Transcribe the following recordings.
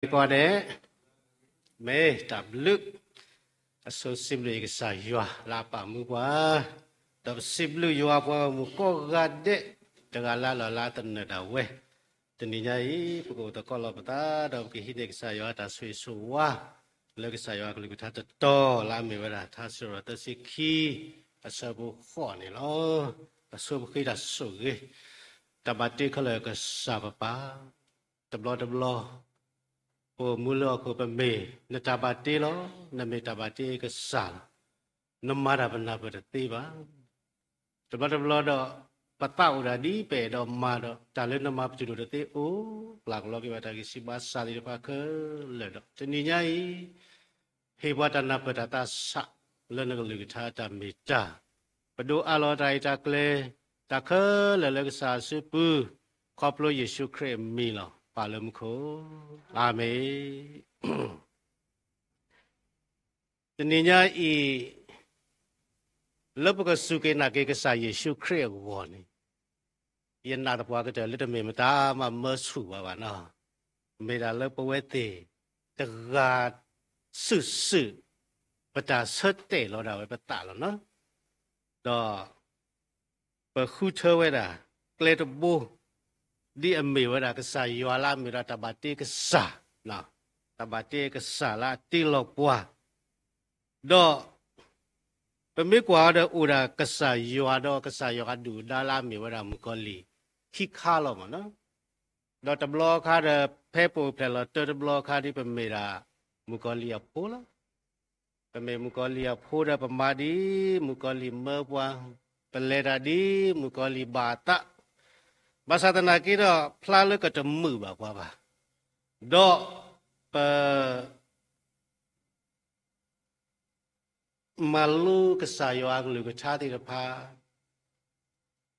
ကိးဂၤဒဲး, မ့ၢ်တၢ်ဘျုး, အဆိစံးဘျုးကစၢ်ယွၤလၢအပာ်မူပှၤ, ဒီးပစံးဘျုးယွၤပှၤဂီၢ်မုၢ်ကိးဂၤဒဲး, တဂၤလၢ်လၢ်လၢအသနၢၣ်ဒၣ်ဝဲ, တနံၤညါအံၤ ပကအိၣ်သကိးလီၤပသး ဒီးပကဟံးန့ၢ်ကစၢ်ယွၤတၢ်ဆိၣ်ဂ့ၤဆိၣ်ဝါ လၢကစၢ်ယွၤကလုၢ်ကထါတတီၤလၢအမ့ၢ်ဝဲဒၣ် ထါစံးထီၣ်ပတြၢၤသၢဆံခံ အဆၢဖိဃိးန့ၣ်လီၤ. အဆိပဃ့တၢ်ဆိၣ်ဂ့ၤ, တၢ်ဘၣ်တ့ခဲလၢာ်ကစၢ်ပပၢ်, တဘျီတဘျီ ပအိၣ်မူလၢဟီၣ်ခိၣ်ပမ့ၢ်နတၢ်ဘၣ်တ့လီၤ. နမ့ၢ်တၢ်ဘၣ်တ့ကစၢ်လီၤ. နမၤတၢ်ပနၢ်ပၢၢ်တသ့ဘၣ်. တဘျီတဘျီဒီး ပသးအိၣ်ဒၣ်ဒ်ပအဲၣ်ဒိးမၤဒီး တၢ်လၢနမၤပတုာ်ဒိၣ်တသ့အိၣ်, ပျၢ်ကလီက့ၤဘၣ်တၢ်ဂံၢ်စၢ်ဘါစၢ်သ့ၣ်တဖၣ်ခဲလၢာ်ဒီး တနံၤညါအံၤ ဟ့ၣ်ပှၤတၢ်နၢ်ပၢၢ်တၢ်သးဆး လၢနကလုၢ်ကထါတၢ်မ့ၢ်တၢ်, ပဒိးအးလီၤတၢ်အံၤတၢ်ကျဲ တၢ်ခဲလၢာ်လၢကစၢ်အစုပူၤ, ခီဖျိယ့ၣ်ၡူးခရံာ်အမံၤလီၤ. ပၢ်လၢမူခိၣ်, အၤမ့ၣ်. တနံၤညါအံၤ လၢပကစူၢ်က့ၤနာ်က့ၤကစၢ်ယ့ၣ်ၡူးခရံာ်အဂီၢ်န့ၣ်, ယနာ်သပှၢ်ကတၢၢ်လၢတမ့ၢ်မတၤမၤမၢဆူၣ်ဘၣ်ဘၣ်နီၤ, မ့ၢ်ဒၣ်လၢပဝဲသ့ၣ်တဂၤစုာ်စုာ် ပတၢ်ဆၢတဲာ်လီၤဒၣ်ဝဲပသးလီၤနီၤ, ဒီး ပဃုထၢဝဲဒၣ် ကျဲတဘိ ဒ်အမ့ၢ်ဝဲဒၣ်ကစၢ်ယွၤလၢအမ့ၢ်ဝဲဒၣ်တၢ်ဘၣ်တ့ကစၢ်, တၢ်ဘၣ်တ့ကစၢ်လၢအတ့လီၤပှၤ, ဒီး ပမ့ၢ်ကွၢ်အီၤဒီးအိၣ်ဒၣ်ကစၢ်ယွၤဒီးကစၢ်ယွၤအဒုၣ်အဒါလၢအမ့ၢ်ဝဲဒၣ် မုၣ်ကီၤလံၢ် ခံခါလီၤမ့ၢ်နီၤ, ဒီးတဘျီခါဒီး ဖဲပအိၣ်ဖျဲၣ်လီၤတၢတဘျီခါဒ်ပမ့ၢ်ဒၣ် မုၣ်ကီၤလံၢ်အဖိလီၤ. ပမ့ၢ်မုၣ်ကီၤလံၢ်အဖိဒီးပမၤဒ်မုၣ်ကီၤလံၢ်မၢပှၤ, ပလဲၤတၢ်ဒ်မုၣ်ကီၤလံၢ်ဘၣ်အသး, ဘၣ်ဆၣ်သနာ်က့ဒီး ဖျါလၢကတမုာ်ဘၣ်ပှၤဘၣ်, ဒီးပ မၤလိကစၢ်ယွၤအကလုၢ်ကထါသ့ၣ်တဖၣ်,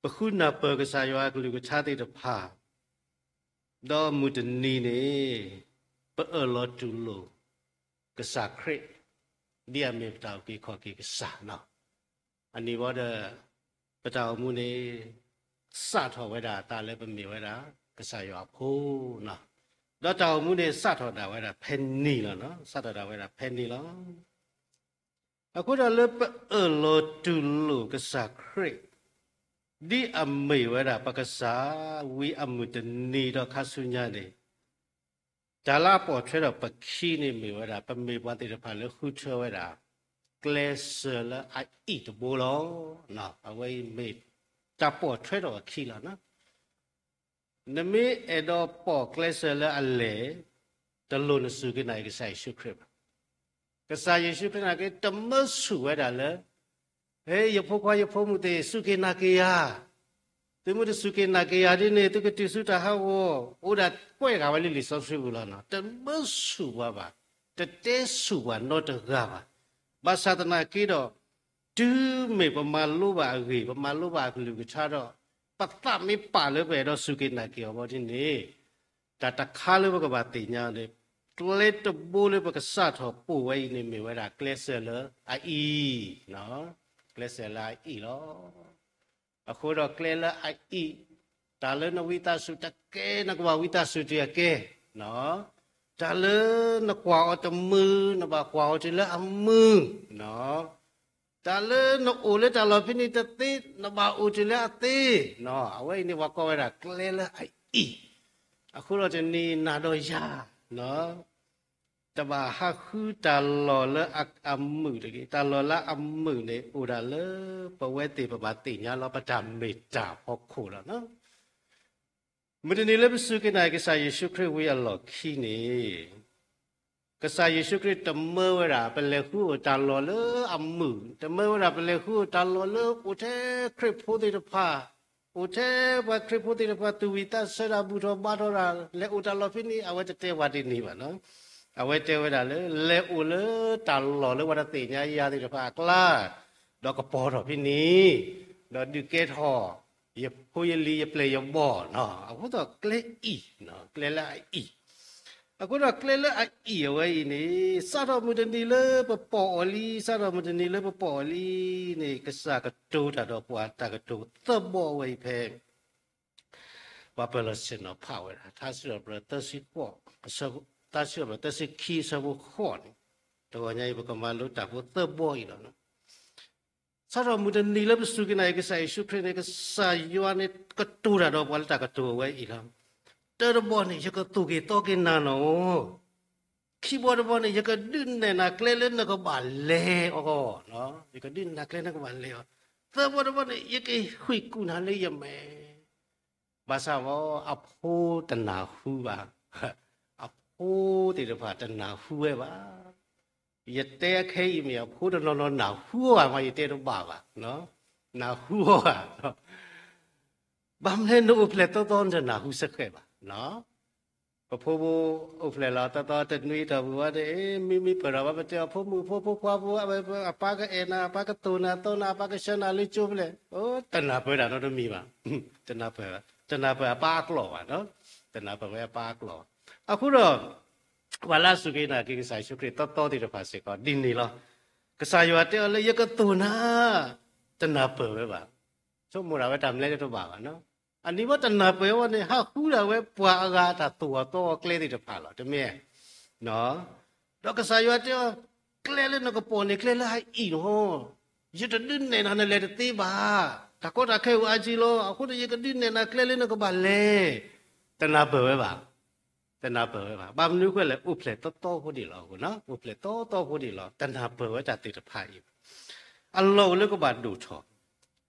ပဃုနၢ်ပၢၢ်ကစၢ်ယွၤအကလုၢ်ကထါသ့ၣ်တဖၣ်, ဒီးမုၢ်တနံၤန့ၣ် ပအၢၣ်လီၤတူၢ်လိာ်ကစၢ်ခရံာ် ဒ်အမ့ၢ်ပတၢ်အုၣ်က့ၤခီၣ်က့ၤကစၢ်နီၤ. အန့ၣ်ဝံၤဒီး ပတၢ်အိၣ်မူန့ၣ် စးထီၣ်ဝဲဒၣ်အသးလၢပမ့ၢ်ဝဲဒၣ် ကစၢ်ယွၤအဖိနီၤ, ဒီးတၢ်အိၣ်မူန့ၣ် စးထီၣ်ဒၣ်ဝဲဒၣ်ဖဲန့ၣ်လီၤနီၤ, စးထီၣ်ဒၣ်ဝဲဒၣ်ဖဲန့ၣ်လီၤ. အဃိဒီးလၢပအၢၣ်လီၤတူၢ်လိာ်ကစၢ်ခရံာ် ဒ်အမ့ၢ်ဝဲဒၣ်ပကစၢ်ဝံၤအမုၢ်တနံၤဒီးခါဆူညါန့ၣ်, တၢ်လၢအပိာ်ထွဲဒီးပခံန့ၣ်မ့ၢ်ဝဲဒၣ် ပမ့ၢ်ပှၤသ့ၣ်တဖၣ်လၢဃုထၢဝဲဒၣ် ကျဲစၢၤလၢအအံၣ်တဘိလီၤ. အဝဲအံၤမ့ၢ်တၢ်ပိာ်ထွဲဒီးအခံလီၤနီၤ. နမ့ၢ်အဲၣ်ဒိးပိာ်ကျဲစၢၤလၢအလဲၢ်, တလိၣ်နစူၢ်က့ၤနာ်က့ၤကစၢ်ယ့ၣ်ၡူးခရံာ်ဘၣ်. ကစၢ်ယ့ၣ်ၡူးခရံာ်နာ်က့ တမၢဆူၣ်ဝဲဒၣ်လၢ ဟဲ ယဖိခွါယဖိမုၣ်သ့ၣ် စူၢ်က့ၤနာ်က့ၤယၤ, သုမ့ၢ်တစူၢ်က့ၤနာ်က့ၤယၤဒ်န့ၣ် သုကတုၤဆူတၢ်ဟးဂီၤ, အိၣ်ဒၣ်ကွဲးဂၤဝဲလၢလံာ်စီဆှံပူၤလီၤနီၤ. တမၢဆူၣ်ပှၤဘၣ်, တတဲဆူၣ်ပှၤနီတဂၤဘၣ်. ဘၣ်ဆၣ်သနာ်က့ဒီး တုၤမ့ၢ်ပမၤလိဘၣ်အဂ့ၢ်, ပမၤလိဘၣ်အကလုၢ်ကထါဒီး ပသးမ့ၢ်ပာ်လၢပအဲၣ်ဒိးစူၢ်က့ၤနာ်က့ၤအီၤဘၣ်ဒ်န့ၣ်, တၢ်တခါလၢပကဘၣ်သ့ၣ်ညါန့ၣ်, ကျဲတဘိလၢပကစးထီၣ်ပိာ်ဝဲအံၤန့ၣ် မ့ၢ်ဝဲဒၣ်ကျဲစၢၤလၢအအံၣ်, ကျဲစၢၤလၢအအံၣ်လီၤ. အဃိဒီးကျဲလၢအအံၣ်, တၢ်လၢနဝံသးစူၤတကဲ နကဘၣ်ဝံသးစူၤတုၤအကဲ, တၢ်လၢနကွၢ်အီၤတမုာ် နဘၣ်ကွၢ်အီၤတုၤလၢအမုာ်, တၢ်လၢနအိၣ်လၢတၢ်လီၢ်ဖဲန့ၣ်တသ့ နဘၣ်အိၣ်တုၤလၢအသ့, အဝဲအံၤန့ၣ်ပှၤကိးဝဲဒၣ်ကျဲလၢအအံၣ်. အဃိဒီးတနံၤနၤဒီးယၤ တဘၣ်ဟးဃုတၢ်လီၢ်လၢအမုာ်တဂ့ၤ. တၢ်လီၢ်လၢအမုာ်န့ၣ် အိၣ်ဒၣ်လၢပဝဲသ့ၣ်ပဘၣ်သ့ၣ်ညါလီၤပတၢ်မ့ၢ်တၢ်အဖီခိၣ်လီၤ. မုၢ်တနံၤလၢပစူၢ်က့ၤနာ်က့ၤကစၢ်ယ့ၣ်ၡူးခရံာ်ဝံၤအလီၢ်ခံန့ၣ်, ကစၢ်ယ့ၣ်ၡူးခရံာ်တမၢဝဲဒၣ် ပလဲၤဃုအိၣ်တၢ်လီၢ်လၢအမုာ်, တမၢဝဲဒၣ်ပလဲၤဃုအိၣ်တၢ်လီၢ်လၢအိၣ်ထဲခရံာ်ဖိသ့ၣ်တဖၣ်, အိၣ်ထဲပှၤခရံာ်ဖိသ့ၣ်တဖၣ် သူၣ်ဝံၣ်သးဆၢတၢ် ဘူၣ်ထီၣ်ဘါထီၣ်တၢ် လဲၤအိၣ်တၢ်လီၢ်ဖဲန့ၣ် အဝဲတတဲပှၤဒ်န့ၣ်ဘၣ်နီၤ. အဝဲတဲဝဲဒၣ်လၢ လဲၤအိၣ်လၢတၢ်လီၢ်လၢပှၤတသ့ၣ်ညါယၤသ့ၣ်တဖၣ်အကျါ, ဒီးကပီၤထီၣ်ဖဲန့ၣ်, ဒီးဒုးကဲထီၣ် ယဖိယလံၤယပျဲၢ်ယဘီၣ်နီၤ. အဃိသတးကျဲအံၣ်, ကျဲလၢအအံၣ် အဃိဒီးကျဲလၢအအံၣ်အဝဲအံၤန့ၣ် စးထီၣ်မုၢ်တနံၤလၢပပိာ်အီၤလံ, စးထီၣ်မုၢ်တနံၤလၢပပိာ်အီၤလံန့ၣ် ကစၢ်ကတိၤတၢ်ဒီးပှၤတၢ်ကတိၤသၢဘီအဝဲအံၤဖဲ ပှၤပၢၤလီၢ်ဆ့ၣ်နီၤဖးဝဲဒၣ် ထါစံးထီၣ်ပတြၢၤသၢဆံဃိး အဆၢ တၢ်စံးထီၣ်ပတြၢၤသၢဆံခံအဆၢဖိဃိးန့ၣ်, တဂီၤညါအံၤ ပကမၤလိတၢ်ဖိသၢဘီအံၤလီၤ. စးထီၣ်မုၢ်တနံၤလၢပစူၢ်က့ၤနာ်က့ၤကစၢ်ယ့ၣ်ၡူးခရံာ်န့ၣ် ကစၢ်ယွၤန့ၣ် ကတိၤတၢ်ဒီးပှၤလၢတၢ်ကတိၤအဝဲအံၤလီၤ. တၢတဘီန့ၣ် ယကသိၣ်က့ၤသီက့ၤနၤလီၤ. ခံဘီတဘီန့ၣ် ယကဒုးနဲၣ်နၤကျဲလၢနကဘၣ်လဲၤအီၤ, ယကဒုးနဲၣ်နၤကျဲနကဘၣ်လဲၤအီၤ. သၢဘီတဘီန့ၣ် ယကဟ့ၣ်ကူၣ်နၤလၢယမဲာ်. ဘၣ်ဆၣ်ဝဲ အဖိတနၢ်ဟူဘၣ်, အဖိသ့ၣ်တဖၣ်တနၢ်ဟူဝဲဘၣ်. ယတဲအခဲအံၤမ့ၢ် အဖိတနီၤနီၤနၢ်ဟူအီၤဘၣ်မး ယတဲတဘၣ်ဘၣ်, နၢ်ဟူအီၤဘၣ်. ဘၣ်မနုၤနအိၣ်ဖျဲၣ်သီသီနတနၢ်ဟူစ့ၢ်ကီးဘၣ်. ပဖိပူၤအိၣ်ဖျဲၣ်လီၤသီသီတနွံအတီၢ်ပူၤဝဲန့ၣ် မ့မ့ၢ်ပၢၢ်ထီၣ်ဘၣ်ပတဲအီၤ ဖိမုၣ်ဖိဖိခွါဖိ အပၢ်ကအဲၣ်နၤ အပၢ်ကသိၣ်နၤသီနၤ အပၢ်ကဆှၢနၤလၢကၠိဖဲလဲၣ်, တနၢ်ပၢၢ်တၢ်နီတမံၤဘၣ်. တနၢ်ပၢၢ်, တနၢ်ပၢၢ်အပၢ်အကျိာ်ဘၣ်, တနၢ်ပၢၢ်ဝဲအပၢ်အကျိာ်ဘၣ်. အဃိဒီး ပှၤလၢအစူၢ်က့ၤနာ်က့ၤကစၢ်ယ့ၣ်ၡူးခရံာ်သီသီသ့ၣ်တဖၣ်စ့ၢ်ကီး ဒ်န့ၣ်လီၤ. ကစၢ်ယွၤတဲအီၤလၢယကသိၣ်နၤ, တနၢ်ပၢၢ်ဝဲဘၣ်. ဆိကမိၣ်ဒၣ်ဝဲတၢ်မနုၤလဲၣ်တဘၣ်ဘၣ်. အနံၤဘၣ်တနၢ်ပၢၢ်ဝဲန့ၣ် ဟးဃုဒၣ်ဝဲပှၤအဂၤအတၢ်သိၣ်အီၤသီအီၤကျဲသ့ၣ်တဖၣ်လီၤ. တမ့ၢ် ဒီးကစၢ်ယွၤတဲအီၤ, ကျဲလၢနကပိာ်န့ၣ် ကျဲလၢအအံၣ်လီၤ. ယတဒုးနဲၣ်နၤနလဲၤတသ့ဘၣ်. တၢ်ကီတၢ်ခဲအိၣ်အါကံလီၤ. အဃိန့ၣ် ယကဒုးနဲၣ်နၤကျဲလၢနကဘၣ်လဲၤ. တနၢ်ပၢၢ်ဝဲဘၣ်. တနၢ်ပၢၢ်ဝဲဘၣ်. ဘၣ်မနုၤအဃိလဲၣ် အိၣ်ဖျဲၣ်သီသီဖိဒံးလီၤ. အိၣ်ဖျဲၣ်သီသီဖိဒံးလီၤ. တနၢ်ပၢၢ်ဝဲတၢ်သ့ၣ်တဖၣ်အံၤ အလီၢ်အိၣ်လၢကဘၣ်ဒိၣ်ထီၣ်.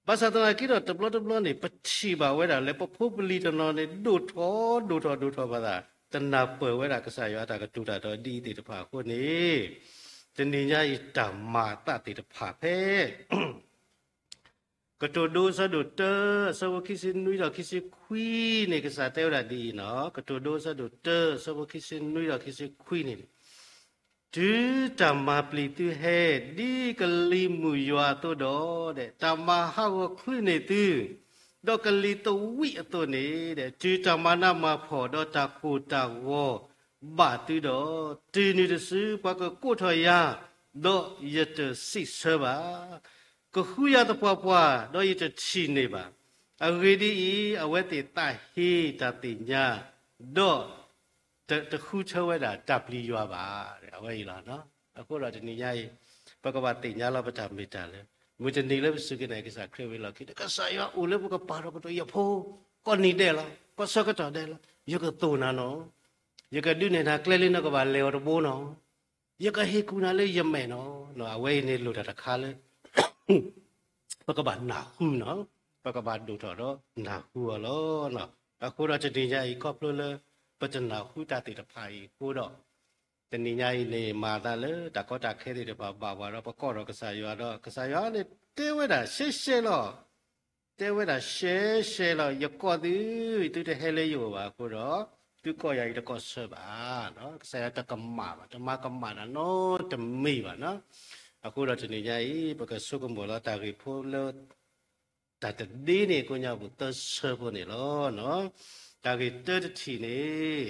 ဘၣ်ဆၣ်သနာ်က့ဒီး တဘျီတဘျီန့ၣ် ပထံၣ်ဘၣ်ဝဲဒၣ်လၢပဖိပလံၤတနီၤန့ၣ် ဒိၣ်ထီၣ်ဒိၣ်ထီၣ်ဒိၣ်ထီၣ်ဘၣ်သး, တနၢ်ပၢၢ်ဝဲဒၣ်ကစၢ်ယွၤအတၢ်ကတိၤတၢ်ဒီးဒ်အံၤသ့ၣ်တဖၣ်အဃိန့ၣ်, တနံၤညါအံၤတၢ်မၤအသးသ့ၣ်တဖၣ်ဖဲ ကတိၤဒိအဆၢဒိၣ်တၢ အဆၢဖိခံဆံနွံဒီးခံဆံခွံန့ၣ် ကစၢ်တဲဝဲဒၣ်ဒ်အံၤနီၤ, ကတိၤဒိအဆၢဒိၣ်တၢ အဆၢဖိခံဆံနွံဒီးခံဆံခွံန့ၣ်, တုၤတၢ်မၤပျံၤသုဟဲ ဒ်ကလံၤမုၢ်ယွၤအသိးဒီး, တၢ်မၤဟးဂီၤချုးန့ၢ်သု, ဒီးကလံၤသဝံးအသိးန့ၣ်, တုၤတၢ်မၤနးမၤဖှီၣ်ဒီးတၢ်ကိၢ်တၢ်ဂီၤဘၣ်သုဒီး, တုၤနုၤတစုပှၤကကိးထီၣ်ယၤ, ဒီးယတစံးဆၢဘၣ်. ကဃုယၤသပှၢ်ပှၢ်, ဒီးယတထံၣ်န့ၢ်ဘၣ်. အဂ့ၢ်ဒ်အံၤ, အဝဲသ့ၣ်သးဟ့တၢ်သ့ၣ်ညါ, ဒီး တဃုထၢဝဲဒၣ်တၢ်ပျံၤယွၤဘၣ်, အဝဲအံၤလီၤ. အဃိဒီးတနံၤညါအံၤ, ပကဘၣ်သ့ၣ်ညါလီၤပတၢ်မ့ၢ်တၢ်လၢ, မုၢ်တနံၤလၢပစူၢ်က့ၤနာ်က့ၤကစၢ်ခရံာ်ဝံၤအလီၢ်ခံန့ၣ် ကစၢ်ယွၤအိၣ်လၢပကပၤထီၣ်ကတိၤယဖိ, ကိးနံၤဒဲးလီၤ, ကိးဆၢကတီၢ်ဒဲးလီၤ, ယကသိၣ်နၤနီၤ, ယကဒုးနဲၣ်နၤကျဲလၢနကဘၣ်လဲၤအီၤတဘိနီၤ, ယကဟ့ၣ်ကူၣ်နၤလၢယမဲာ်နီၤ, အဝဲအံၤန့ၣ်လိၣ်တၢ်တခါလၢ ပကဘၣ်နၢ်ဟူနီၤ, ပကဘၣ်ဒိၣ်ထီၣ်ဒီးနၢ်ဟူအီၤလီၤ. အဃိဒီးတနံၤညါအံၤ ခီဖျိလၢ ပတနၢ်ဟူတၢ်သ့ၣ်တဖၣ်အံၤအဃိဒီး, တနံၤညါအံၤန့ၣ် မၤသးလၢတၢ်ကီတၢ်ခဲသ့ၣ်တဖၣ်ဘၣ်ဝဲဒီး ပကိးထီၣ်ကစၢ်ယွၤဒီး ကစၢ်ယွၤန့ၣ်တဲဝဲဒၣ်ရှဲရှဲလီၤ. တဲဝဲဒၣ်ရှဲရှဲလီၤ, ယကိးသု, သုတဟဲလၢယအိၣ်ဘၣ်အဃိဒီး, သုကိးယၤအံၤတကိးဆၢဘၣ်. ကစၢ်ယွၤတကမၣ်ဘၣ်, တမၤကမၣ်တၢ်နီတမံၤဘၣ်နီၤ. အဃိဒီးတနံၤညါအံၤ ပကဆိကမိၣ်လီၤတၢ်ဂ့ၢ်ဖိလၢ တၢ်တဒ့န့ၣ် ကိညါပူၤသၢဆၢဖိန့ၣ်လီၤ. တၢ်ဂ့ၢ်တၢတထံၣ်န့ၣ်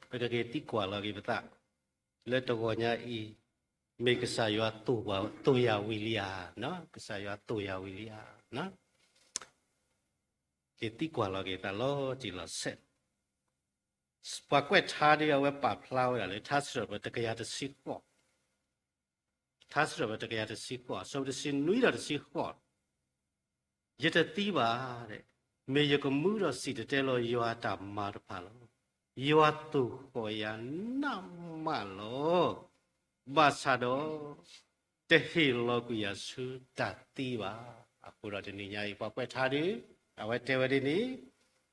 ပကက့ၤသံကွၢ်လီၤက့ၤပသး လၢတဂီၤညါအံၤ, မ့ၢ်ကစၢ်ယွၤသိၣ်ယၤဝံၤလံဧါ, ကစၢ်ယွၤသိၣ်ယၤဝံၤလံဧါ, က့ၤသံကွၢ်လီၤက့ၤသးလီၤတံၢ်လီၤဆဲး. ပှၤကွဲးထါဒ်အဝဲပာ်ဖျါဝဲဒၣ်လၢ ထါစံးထီၣ်ပတြၢၤတကယၤတဆံဃိး ထါစံးထီၣ်ပတြၢၤတကယၤတဆံဃိး အဆၢဖိတဆံနွံဒီးတဆံဃိး, ယတသံဘၣ်, မ့ၢ်ယကမူဒီးစံၣ်တဲၤတဲလီၤယွၤအတၢ်မၤတဖၣ်လီၤ. ယွၤသိၣ်ဃီၣ်ယၤနးမးလီၤ. ဘၣ်ဆၣ်ဒီး တဟ့ၣ်လီၤကွံာ်ယၤဆူတၢ်သံဘၣ်. အဃိဒီးတနံၤညါအံၤ ပှၤကွဲးထါဒ် အဝဲတဲဝဲဒ်န့ၣ်,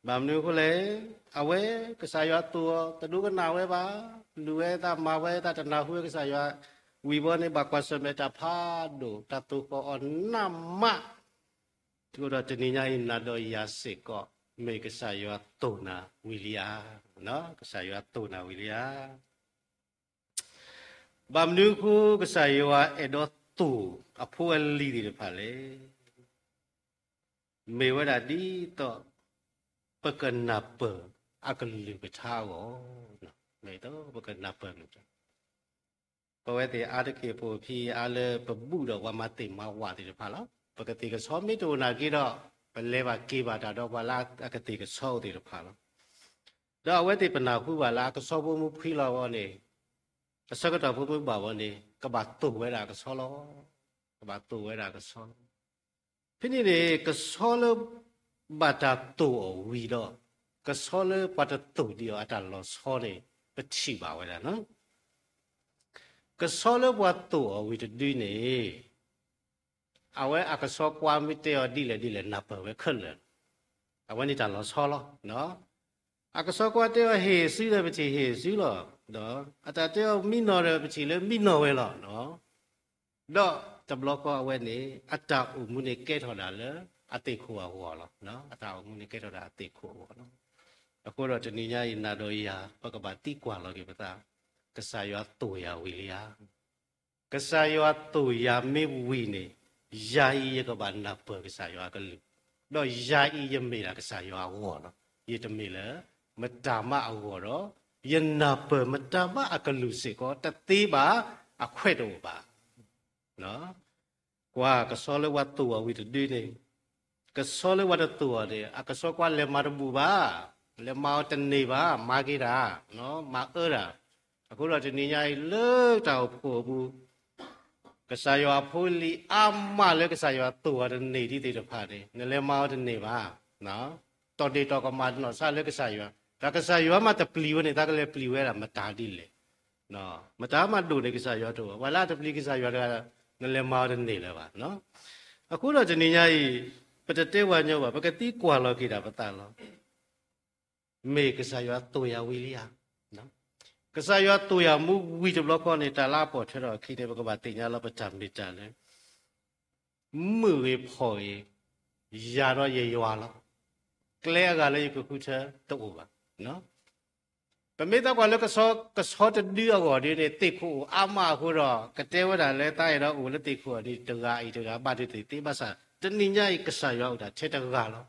ဘၣ်မနုၤအဃိလဲၣ်, အဝဲကစၢ်ယွၤသိၣ်အီၤ တဒိကနၣ်ဝဲဘၣ်, လူၤဝဲသးမၤဝဲသးတနၢ်ဟူဝဲကစၢ်ယွၤ, ဝံၤဘီန့ၣ် ဘၣ်ကွၢ်ဆၢၣ်မဲာ်တၢ်ဖးဒိၣ်, တၢ်သိၣ်ဃီၣ်အီၤနးမး. အဃိဒီးတနံၤညါအံၤ နၤဒီးယၤစ့ၢ်ကီး မ့ၢ်ကစၢ်ယွၤသိၣ်နၤဝံၤလံဧါ, ကစၢ်ယွၤသိၣ်နၤဝံၤလံဧါ. ဘၣ်မနုၤအဃိ ကစၢ်ယွၤအဲၣ်ဒိးသိၣ်အဖိအလံၤသ့ၣ်တဖၣ်လဲၣ်. မ့ၢ်ဝဲဒၣ်ဒ်သိး ပကနၢ်ပၢၢ်အကလုၢ်ကထါအဂီၢ်, မ့ၢ်ဒ်သိးပကနၢ်ပၢၢ်ကလုၢ်ကထါ, ပဝဲသ့ၣ်အါတက့ၢ်ပအိၣ်ဖဲအါလၢပဘူၣ်ဒီးပှၤမၤသ့ၣ်မၤဝၣ်သ့ၣ်တဖၣ်လီၤ. ပကသ့ၣ်ကဆီမ့ၢ်တအိၣ်နာ်က့ဒီး ပလဲၤဘၣ်က့ၤဘၣ်တၢ်ဒီးပှၤလၢအကသ့ၣ်ကဆီအိၣ်သ့ၣ်တဖၣ်လီၤ. ဒီးအဝဲသ့ၣ်ပနၢ်ဟူဘၣ်လၢအကဆီဖိမုၣ်ဖှံလီၤဝဲန့ၣ်, အဆၢကတီၢ်ဖိမုၣ်ဘၣ်ဝဲန့ၣ် ကဘၣ်သိၣ်ဝဲဒၣ်အကဆီလီၤ. ကဘၣ်သိၣ်ဝဲဒၣ်အကဆီလီၤ. ဖဲန့ၣ်န့ၣ် ကဆီလၢ ဘၣ်တၢ်သိၣ်အီၤဝံၤဒီး ကဆီလၢပှၤတသိၣ်ဒံးအီၤအတၢ်လီၤဆီန့ၣ် ပထံၣ်ဘၣ်ဝဲဒၣ်လီၤ. ကဆီလၢပှၤသိၣ်အီၤဝံၤတဒုန့ၣ် အဝဲအကဆီကွၢ်မ့ၢ်တဲအီၤဒ်လဲၣ်ဒ်လဲၣ် နၢ်ပၢၢ်ဝဲခဲလၢာ်လီၤ. အဝဲန့ၣ်တၢ်လီၤဆီလီၤ. အကဆီကွၢ်တဲအီၤဟ့ၣ်စုဒီး ပထံၣ်ဟ့ၣ်စုလီၤ. ဒီးအတၢ်တဲအီၤမံနီၤဒီး ပထံၣ်လၢမံနီၤဝဲလီၤ. ဒီးတဘျီဃီအဝဲန့ၣ် အတၢ်အိၣ်မူန့ၣ် ကဲထီၣ်ဒၣ်လၢအသ့ၣ်ခိၣ်အဂီၢ်လီၤ. အတၢ်အိၣ်မူန့ၣ် ကဲထီၣ်ဒၣ်အသ့ၣ်ခိၣ်အဂီၢ်လီၤ. အဃိဒီးတနံၤညါအံၤ နၤဒီးယၤ ပကဘၣ်သံကွၢ်လီၤက့ၤပသး, ကစၢ်ယွၤသိၣ်ယၤဝံၤလံဧါ. ကစၢ်ယွၤသိၣ်ယၤမ့ၢ်ဝံၤန့ၣ်, ယၤအံၤယကဘၣ်နၢ်ပၢၢ်ကစၢ်ယွၤအကလုၢ်, ဒီးယၤအံၤယမ့ၢ်ဒၣ်ကစၢ်ယွၤအဂီၢ်လီၤ. ယတမ့ၢ်လၢ မတၤမးအဂီၢ်ဒီး, ယနၢ်ပၢၢ်မတၤမးအကလုၢ်စ့ၢ်ကီး တသ့ဘၣ်, အခွဲးတအိၣ်ဘၣ်. ကွၢ် ကဆီလၢပှၤသိၣ်အီၤဝံၤတဒုန့ၣ်, ကဆီလၢပှၤတသိၣ်အီၤန့ၣ် အကဆီကွၢ်လဲၤမၤတဘူၣ်ဘၣ်, လဲၤမၤအီၤတန့ၢ်ဘၣ်, မၤက့ၤတၢ်, မၤအၢတၢ်. အဃိဒီးတနံၤညါအံၤ လၢတၢ်အိၣ်ဖှိၣ်အပူၤ ကစၢ်ယွၤအဖိလံၤအါမးလၢကစၢ်ယွၤသိၣ်အီၤတန့ၢ်ဒ်သ့ၣ်တဖၣ်န့ၣ် နလဲၤမၤအီၤတန့ၢ်ဘၣ်. တီၢ်ဒ့ၣ်တီၢ်ကမၣ်နီၢ်ဆါလၢကစၢ်ယွၤ, တၢ်ကစၢ်ယွၤမးတပျံၤဝဲန့ၣ် သးကလဲၤပျံၤဝဲဒၣ်မတၤဒ်လဲၣ်. မတၤမးဒိၣ်န့ၢ်ကစၢ်ယွၤတအိၣ်, ပှၤလၢအတပျံၤကစၢ်ယွၤတဂၤ နလဲၤမၤအီၤတန့ၢ်လၢၤဘၣ်. အဃိဒီးတနံၤညါအံၤ ပတတဲဝဲညီဘၣ်, ပကသံကွၢ်လီၤက့ၤဒၣ်ပသးလီၤ. မ့ၢ်ကစၢ်ယွၤသိၣ်ယၤဝံၤလံဧါ. ကစၢ်ယွၤသိၣ်ယၤမ့ၢ်ဝံၤတဘျီဃီန့ၣ် တၢ်လၢအပိာ်ထွဲထီၣ်အခံန့ၣ် ပကဘၣ်သ့ၣ်ညါလီၤပတၢ်မ့ၢ်တၢ်လၢ မုၣ်ဂ့ၤဖီၣ်ဂ့ၤ, ယၤဒီးယယွၤလီၤ. ကျဲအဂၤလၢယကဃုထၢတအိၣ်ဘၣ်. ပမ့ၢ်သးကွၢ်လၢကဆီ, ကဆီတဒုအဂီၢ်ဒ်န့ၣ် သ့ၣ်ခိၣ်အိၣ်အါမးအဃိဒီး ကတဲဝဲဒၣ်လၢသးအဲၣ်ဒိးအိၣ်လၢသ့ၣ်ခိၣ်အနံၤ တဂၤအံၤတဂၤဘၣ်ဒုးသ့ၣ်သ့ ဘၣ်ဆၣ် တနံၤညါအံၤ ကစၢ်ယွၤအိၣ်ဒၣ်ထဲတဂၤလီၤ.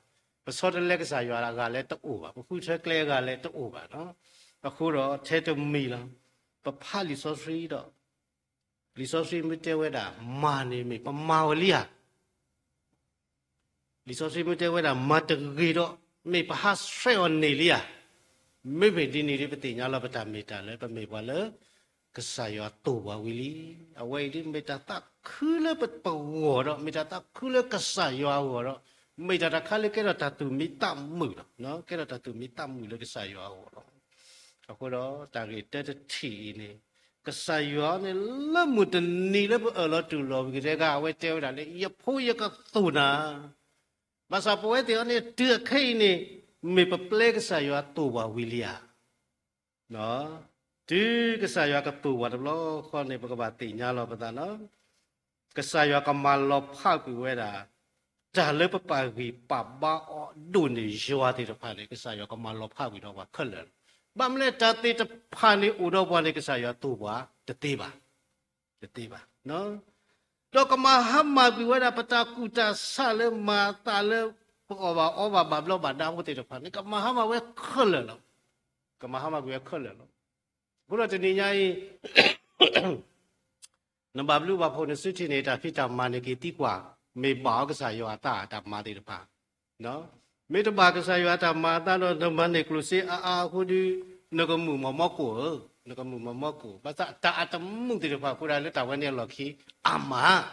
ပဆီတလဲကစၢ်ယွၤအဂၤလၢတအိၣ်ဘၣ်, ပဃုထၢကျဲအဂၤလၢတအိၣ်ဘၣ်. အဃိဒီးထဲတမံၤလီၤ. ပဖးလံာ်စီဆှံဒီး လံာ်စီဆှံမ့ၢ်တဲဝဲဒၣ် မၤန့ၣ်မ့ၢ်ပမၤဝဲလံဧါ. လံာ်စီဆှံမ့ၢ်တဲဝဲဒၣ် မၤတဂ့ၤဒီး မ့ၢ်ပဟးဆှဲးအီၤန့ၢ်လံဧါ. မ့မ့ၢ်ဒ်န့ၣ်ဒီး ပသ့ၣ်ညါလီၤပတၢ်မ့ၢ်တၢ်လၢ ပမ့ၢ်ပှၤလၢ ကစၢ်ယွၤသိၣ်ပှၤဝံၤလံ. အဝဲအံၤဒ်မ့ၢ်တၢ်သးခုလၢပဂီၢ်ဒီး မ့ၢ်တၢ်သးခုလၢကစၢ်ယွၤအဂီၢ်ဒီး မ့ၢ်တၢ်တခါလၢကဲထီၣ်တၢ်သူၣ်မံသးမုာ်လီၤ. ကဲထီၣ်တၢ်သူၣ်မံသးမုာ်လၢကစၢ်ယွၤအဂီၢ်လီၤ. အဃိဒီးတၢ်ဂ့ၢ်တၢတထံၣ်အံၤန့ၣ် ကစၢ်ယွၤန့ၣ် လၢမုၢ်တနံၤလၢပအၢၣ်လီၤတူၢ်လိာ်ဝံၤကတည်းက အဝဲတဲဝဲဒၣ်လၢ ယဖိယကသိၣ်နၤ, ဘၣ်ဆၣ်ပဝဲသ့ၣ်အံၤန့ၣ် တုၤအခဲအံၤန့ၣ် မ့ၢ်ပပျဲကစၢ်ယွၤသိၣ်ပှၤဝံၤလံဧါ. တုၤကစၢ်ယွၤကသိၣ်ပှၤတဘျီဃီန့ၣ် ပကဘၣ်သ့ၣ်ညါလီၤပသးလီၤ. ကစၢ်ယွၤကမၤလီၤဖးကွံာ်ဝဲဒၣ် တၢ်လၢပပာ်ဂံၢ်ပာ်ဘါအီၤဒိၣ်န့ၢ်ယွၤသ့ၣ်တဖၣ်န့ၣ် ကစၢ်ယွၤကမၤလီၤဖးကွံာ်ဒီးပှၤခဲလၢာ်လီၤ. ဘၣ်မနုၤလဲၣ် တၢ်သ့ၣ်တဖၣ်န့ၣ်အိၣ်ဒီးပှၤန့ၣ် ကစၢ်ယွၤသိၣ်ပှၤတသ့ဘၣ်. တသ့ဘၣ်. ဒီးကမၤဟါမၢ်ကွံာ်ဝဲဒၣ် ပတၢ်ကူၣ်တၢ်ဆးလၢမၤအသးလၢ ပအီၣ်ဘၣ်အီဘၣ်ဘၣ်ဘျီဘၣ်ဒါဖိသ့ၣ်တဖၣ်န့ၣ် ကမၤဟါမၢ်ဝဲခဲလၢာ်လီၤ. ကမၤဟါမၢ်ကွံာ်ဝဲခဲလၢာ်လီၤ. အဃိဒီးတနံၤညါအံၤ နဘၣ်ဘျုးဘၣ်ဖှိၣ်နစုထံၣ်န့ၣ် တၢ်ဖံးတၢ်မၤန့ၣ်က့ၤသံကွၢ် မ့ၢ်ဘၣ်အီၤကစၢ်ယွၤအတၢ်မၤသ့ၣ်တဖၣ် မ့ၢ်တဘၣ်ကစၢ်ယွၤအတၢ်မၤအသးဒီး နမၤန့ၢ်ကျိၣ်စ့အါအါအဃိဒီး နကမုာ်မီၢ်မီၢ်ကိၣ်ဧၢ, နကမုာ်မီၢ်မီၢ်ကိၣ်, ဘၣ်ဆၣ်တၢ်အတမုာ်သ့ၣ်တဖၣ်အဃိဒီး လၢတၢ်ဝဲန့ၣ်အလီၢ်ခံ အါမး,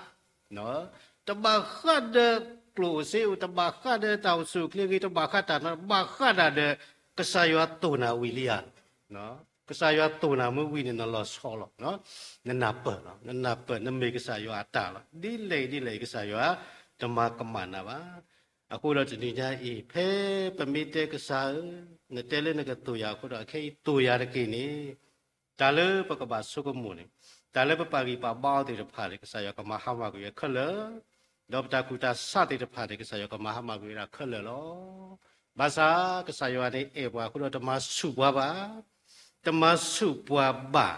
တဘၣ်ဃးဒီးကျိၣ်ဧိၤစ့ဧိၤ, တဘၣ်ဃးဒီးတၢ်အိၣ်ဆူၣ်အိၣ်ချ့ဂ့ၤ, တဘၣ်ဃးတၢ်နီတမံၤ, ဘၣ်ဃးဒၣ်ဒီး ကစၢ်ယွၤသိၣ်နၤဝံၤလံဧါ. ကစၢ်ယွၤသိၣ်နၤမ့ၢ်ဝံၤန့ၣ် နလီၤဆီလီၤ. နနၢ်ပၢၢ်လီၤ, နနၢ်ပၢၢ် နမ့ၢ်ကစၢ်ယွၤအတၢ်လီၤ. ဒ်လဲၣ်ဒ်လဲၣ် ကစၢ်ယွၤတမၤကမၣ်နၤဘၣ်. အဃိဒီးတနံၤညါအံၤ ဖဲပမ့ၢ်တဲကစၢ်ဧၢ, နတဲလၢနကသိၣ်ယၤအဃိဒီး အခဲအံၤသိၣ်ယၤတက့ၢ်န့ၣ်, တၢ်လၢပကဘၣ်ဆိကမိၣ်န့ၣ်, တၢ်လၢပပာ်ဂံၢ်ပာ်ဘါအီၤသ့ၣ်တဖၣ်န့ၣ် ကစၢ်ယွၤကမၤဟါမၢ်ကွံာ်ဝဲခဲလၢာ်, ဒီးပတၢ်ကူၣ်တၢ်ဆးသ့ၣ်တဖၣ်န့ၣ် ကစၢ်ယွၤကမၤဟါမၢ်ကွံာ်ဝဲဒၣ်ခဲလၢာ်လီၤ. ဘၣ်ဆၣ်ကစၢ်ယွၤန့ၣ်အဲၣ်ပှၤအဃိဒီး တမၤဆူၣ်ပှၤဘၣ်, တမၤဆူၣ်ပှၤဘၣ်.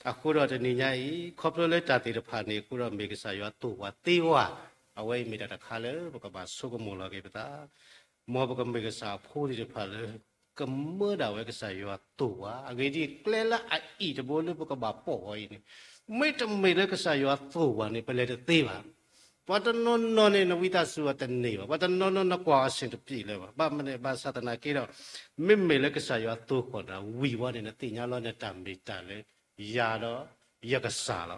အဃိဒီးတနံၤညါအံၤ ခီဖျိလၢတၢ်သ့ၣ်တဖၣ်န့ၣ်အဃိဒီး မ့ၢ်ကစၢ်ယွၤသိၣ်ပှၤသ့ဝဲ, အဝဲအံၤမ့ၢ်တၢ်တခါလၢပကဘၣ်ဆိကမိၣ်လီၤက့ၤပသး, မ်ပကမ့ၢ်ကစၢ်အဖိသ့ၣ်တဖၣ်လၢ ကမၢဒၣ်ဝဲကစၢ်ယွၤသိၣ်ပှၤ, အဂ့ၢ်ဒ်အံၤ ကျဲလၢအအံၣ်တဘိလၢပကဘၣ်ပိာ်အီၤအံၤန့ၣ်, မ့တမ့ၢ်လၢကစၢ်ယွၤသိၣ်ပှၤန့ၣ် ပလဲၤတသ့ဘၣ်. ပှၤတနီၤနီၤန့ၣ် နဝံသးစူၤအီၤတန့ၢ်ဘၣ်, ပှၤတနီၤနီၤနကွၢ်အီၤ အဆင်တပြေလၢၤဘၣ်. ဘၣ်မနုၤဘၣ်ဆၣ်သနာ်က့ဒီး, မ့မ့ၢ်လၢကစၢ်ယွၤသိၣ်ဃီၣ်နၤဝံၤဝဲန့ၣ် နသ့ၣ်ညါလီၤနတၢ်မ့ၢ်တၢ်လၢ ယၤဒီးယကစၢ်လီ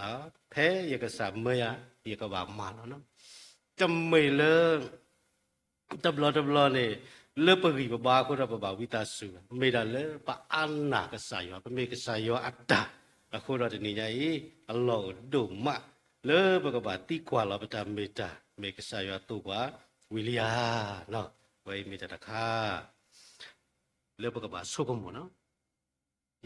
ၤ. ဖဲယကစၢ်မၢယၤ ယကဘၣ်မၤလီၤ. တမ့ၢ်လၢ တဘျီတဘျီန့ၣ် လၢပဂံၢ်ပဘါအဃိဒီးပဘၣ်ဝံသးစူၤ, မ့ၢ်ဒၣ်လၢပအါနာ်ကစၢ်ယွၤ, ပမ့ၢ်ကစၢ်ယွၤအတၢ်အဃိဒီး တနံၤညါအံၤ အလီၢ်အိၣ်ဒိၣ်မး လၢပကဘၣ်သံကွၢ်လီၤပတၢ်မ့ၢ်တၢ်, မ့ၢ်ကစၢ်ယွၤသိၣ်ပှၤဝံၤလံဧါ. ဝဲအံၤမ့ၢ်တၢ်တခါ လၢပကဘၣ်ဆိကမိၣ်လီၤ.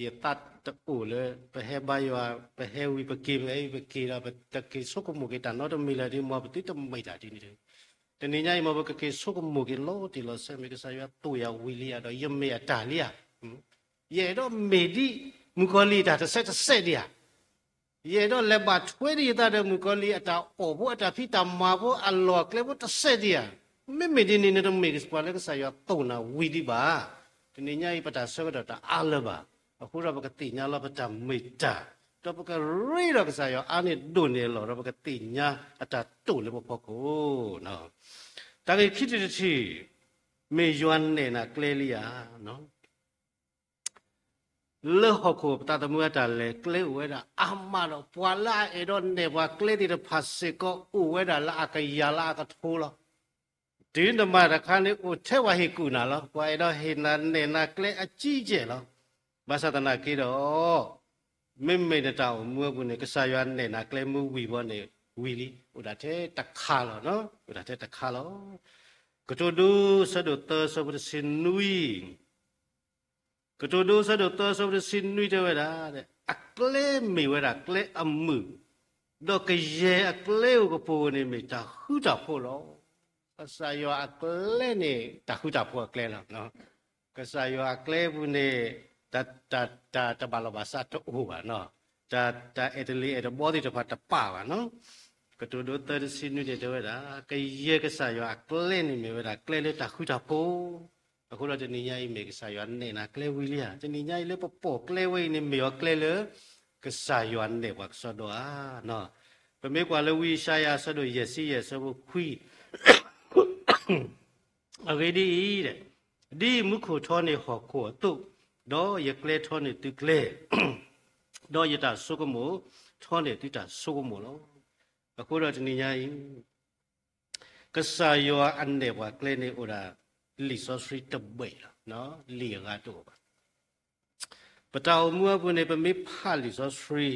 ယသးတအိၣ်လၢ ပဟဲဘါယွၤ, ပဟဲဝံၤပက့ၤ, ပဟဲဝံၤပက့ၤဒီး ပတက့ၤဆိကမိၣ်က့ၤတၢ်နီတမံၤလၢၤဒ် မ်ပသုတမ့ၢ်တၢ်ဒ်န့ၣ်တဂ့ၤ. တနံၤညါအံၤ မ်ပကက့ၤဆိကမိၣ်က့ၤလီၤတံၢ်လီၤဆဲး မ့ၢ်ကစၢ်ယွၤသိၣ်ယၤဝံၤလံဧါ, ဒီးယမ့ၢ်အတၢ်လံဧါ. ယအဲၣ်ဒိးမ့ၢ်ဒ်မုၣ်ကီၤလံၢ်အတၢ်တစဲးတစဲးဒံးဧါ. ယအဲၣ်ဒိးလဲၤဘၣ်ထွဲဒ်ယသးဒီးမုၣ်ကီၤလံၢ်အတၢ်အီၣ်ဖိ အတၢ်ဖံးတၢ်မၤဖိ အလီၢ်အကျဲဖိတစဲးဒံးဧါ. မ့မ့ၢ်ဒ်န့ၣ် နတမ့ၢ်ပှၤလၢကစၢ်ယွၤသိၣ်နၤဝံၤဒံးဘၣ်. တနံၤညါအံၤ ပတၢ်ဆၢကတီၢ်တအါလၢၤဘၣ်. အဃိဒီးပကသ့ၣ်ညါလီၤပတၢ်မ့ၢ်တၢ်, ဒီးပကရ့ဒီးကစၢ်ယွၤအါန့ၢ်ဒိၣ်န့ၢ်အလီၢ် ဒီးပကသ့ၣ်ညါအတၢ်တိာ်လၢပဖီခိၣ်. တၢ်ဂ့ၢ်ခံထံၣ်တထံၣ်, မ့ၢ်ယွၤနဲၣ်နၤကျဲလံဧါ. လၢဟီၣ်ခိၣ်ပသးသမူအတၢ်လဲၤကျဲအိၣ်ဝဲဒၣ်အါမးဒီး ပှၤလၢအအဲၣ်ဒိးနဲၣ်ပှၤကျဲသ့ၣ်တဖၣ်စ့ၢ်ကီးအိၣ်ဝဲဒၣ်လၢအကယၤလၢအကထိလီၤ. တုၤနမၤတခါန့ၣ် အိၣ်ထဲပှၤဟ့ၣ်ကူၣ်နၤလီၤ. ပှၤအဲၣ်ဒိးဟ့ၣ်နၤနဲၣ်နၤကျဲအကံကဲၢ်လီၤ. ဘၣ်ဆၣ်သနာ်က့ဒီး မ့မ့ၢ်နတၢ်အိၣ်မူအပူၤန့ၣ် ကစၢ်ယွၤနဲၣ်နၤကျဲမ့ၢ်ဝံၤဘီန့ၣ် ဝံၤလံ, အိၣ်ဒၣ်ထဲတခါလီၤ. အိၣ်ဒၣ်ထဲတခါလီၤ. ကတိၤဒိ ဆၢဒိၣ်သၢ ဆၢဖိတဆံနွံ ကတိၤဒိ ဆၢဒိၣ်သၢ ဆၢဖိတဆံနွံတဲဝဲဒၣ်, အကျဲမ့ၢ်ဝဲဒၣ်ကျဲအမုာ်, ဒီးကယဲၢ်အကျဲအိၣ်ကပိၤန့ၣ်မ့ၢ်တၢ်ဃူတၢ်ဖိးလီၤ. ကစၢ်ယွၤအကျဲန့ၣ် တၢ်ဃူတၢ်ဖိးအကျဲလီၤ. ကစၢ်ယွၤအကျဲပူၤန့ၣ် တၢ် တၢ် တၢ်တဘၣ်လီၢ်ဘၣ်စးတအိၣ်ဘၣ်နီၤ, တၢ် တၢ်အဲၣ်တလံၤအဲၣ်တဘီသ့ၣ်တဖၣ်တပာ်ဘၣ်နီၤ. ကတိၤဒိ သၢ တဆံနွံန့ၣ်တဲဝဲဒၣ်, ကယဲၢ်ကစၢ်ယွၤအကျဲန့ၣ်မ့ၢ်ဝဲဒၣ်ကျဲလၢတၢ်ဃူတၢ်ဖိး, အဃိဒီးတနံၤညါအံၤမ့ၢ်ကစၢ်ယွၤနဲၣ်နၤကျဲဝံၤလံဧါ. တနံၤညါအံၤလၢပပိာ်ကျဲဝဲအံၤန့ၣ် မ့ၢ်အီၤကျဲလၢ ကစၢ်ယွၤနဲၣ်ပှၤကစီဒီဧါ. ပမ့ၢ်ကွၢ်လၢဝံယၡါယၤ ဆၢဒိၣ်ယဲၢ်ဆံယဲၢ် ဆၢဖိခွံ အဂ့ၢ်ဒ်အံၤ, ဒ်မူခိၣ်ထီန့ၢ်ဟီၣ်ခိၣ်အသိး, ဒီးယကျဲထီန့ၢ်သုကျဲ, ဒီးယတၢ်ဆိကမိၣ်ထီန့ၢ်သုတၢ်ဆိကမိၣ်လီၤ. အဃိဒီးတနံၤညါအံၤ ကစၢ်ယွၤအနဲၣ်ပှၤကျဲန့ၣ်အိၣ်ဒၣ် လံာ်စီဆှံတဘ့ၣ်လီၤ. လံာ်အဂၤတအိၣ်ဘၣ်. ပတၢ်အိၣ်မူအပူၤန့ၣ် ပမ့ၢ်ဖးလံာ်စီဆှံ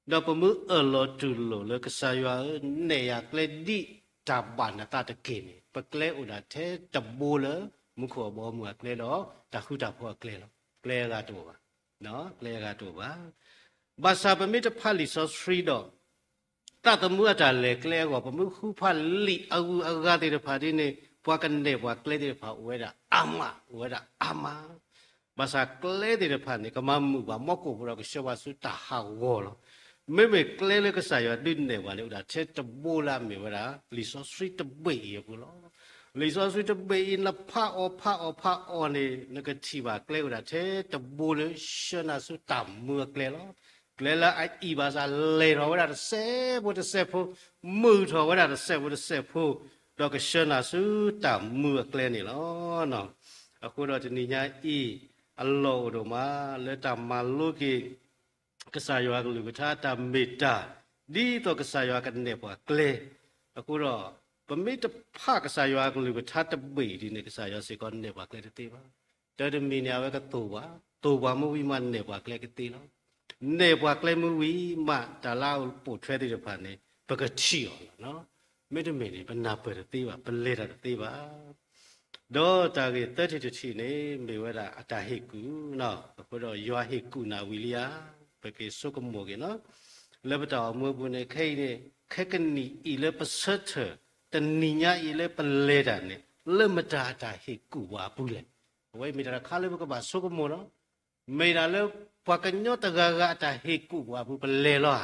ဒီးပမ့ၢ်အၢၣ်လီၤတူၢ်လိာ်လၢကစၢ်ယွၤဧၢ, နဲၣ်ယၤကျဲဒ်တၢ်ဘၣ်နသးတက့ၢ်န့ၣ် ပကျဲအိၣ်ဒၣ်ထဲတဘိလၢ မူခိၣ်အဘီအမုၢ်အကျဲဒီး တၢ်ဃူတၢ်ဖိးအကျဲလီၤ. ကျဲအဂၤတအိၣ်ဘၣ်. ကျဲအဂၤတအိၣ်ဘၣ်. ဘၣ်ဆၣ်ပမ့ၢ်တဖးလံာ်စီဆှံဒီး သးသမူအတၢ်လဲၤကျဲအဂီၢ် ပမ့ၢ်ဃုဖးလံာ်အဂုၤအဂၤသ့ၣ်တဖၣ်ဒ်န့ၣ် ပှၤကနဲၣ်ပှၤကျဲသ့ၣ်တဖၣ်အိၣ်ဝဲဒၣ်အါမး, အိၣ်ဝဲဒၣ်အါမး. ဘၣ်ဆၣ်ကျဲသ့ၣ်တဖၣ်န့ၣ် ကမၤမုာ်ဘၣ်မီၢ်ကိၣ်ဖိဒီးကဆှၢပှၤဆူတၢ်ဟးဂီၤလီၤ. မ့မ့ၢ်ကျဲလၢကစၢ်ယွၤဒုးနဲၣ်ပှၤန့ၣ် အိၣ်ဒၣ်ထဲတဘိလၢအမ့ၢ်ဝဲဒၣ် လံာ်စီဆှံတဘ့ၣ်အံၤအပူၤလီၤ. လံာ်စီဆှံတဘ့ၣ်အံၤ နဖးအီၤဖးအီၤဖးအီၤန့ၣ် နကထံၣ်ဘၣ်ကျဲအိၣ်ဒၣ်ထဲတဘိလၢ ဆှၢနၤဆူတၢ်မူအကျဲလီၤ. ကျဲလၢအအံၣ်ဘၣ်ဆၣ်လဲၤထီၣ်ဝဲဒၣ်တစဲးဖိတစဲးဖိ, မုာ်ထီၣ်ဝဲဒၣ်တစဲးဖိတစဲးဖိ, ဒီးကဆှၢနၤဆူတၢ်မူအကျဲန့ၣ်လီၤ. အဃိဒီးတနံၤညါအံၤ အလီၢ်အိၣ်ဒိၣ်မးလၢတၢ်မၤလိက့ၤ ကစၢ်ယွၤကလုၢ်ကထါတၢ်မ့ၢ်တၢ်, ဒ်သိးကစၢ်ယွၤကနဲၣ်ပှၤကျဲ. အဃိဒီး ပမ့ၢ်တဖးကစၢ်ယွၤကလုၢ်ကထါတဘ့ၣ်ဒ်န့ၣ် ကစၢ်ယွၤစ့ၢ်ကီးနဲၣ်ပှၤကျဲတသ့ဘၣ်. တၢ်တမံၤန့ၣ် အဝဲကသိၣ်ပှၤ, သိၣ်ပှၤမ့ၢ်ဝံၤမးနဲၣ်ပှၤကျဲကသ့လီၤ. နဲၣ်ပှၤကျဲမ့ၢ်ဝံၤမး တၢ်လၢအပိာ်ထွဲသ့ၣ်တဖၣ်န့ၣ် ပကထံၣ်အီၤလီၤ. မ့တမ့ၢ်န့ၣ် ပနၢ်ပၢၢ်တသ့ဘၣ်, ပလဲၤတၢ်တသ့ဘၣ်. ဒီးတၢ်ဂ့ၢ်သၢထံၣ်တထံၣ်န့ၣ် မ့ၢ်ဝဲဒၣ်အတၢ်ဟ့ၣ်ကူၣ်, အဃိဒီးယွၤဟ့ၣ်ကူၣ်နၤဝံၤလံဧါ, ပက့ၤဆိကမိၣ်က့ၤလီၤ. လၢပတၢ်အိၣ်မူအပူၤန့ၣ် ခဲအံၤန့ၣ် ခဲကနံၣ်အံၤလၢပဆၢထၢၣ်, တနံၤညါအံၤလၢပလဲၤတၢ်န့ၣ် လၢမတၤအတၢ်ဟ့ၣ်ကူၣ်ပှၤအပူၤလဲၣ်. အဝဲအံၤမ့ၢ်တၢ်တခါလၢပကဘၣ်ဆိကမိၣ်လီၤ. မ့ၢ်ဒၣ်လၢပှၤကညီတဂၤဂၤအတၢ်ဟ့ၣ်ကူၣ်ပှၤအပူၤပလဲၤလီၤဧါ,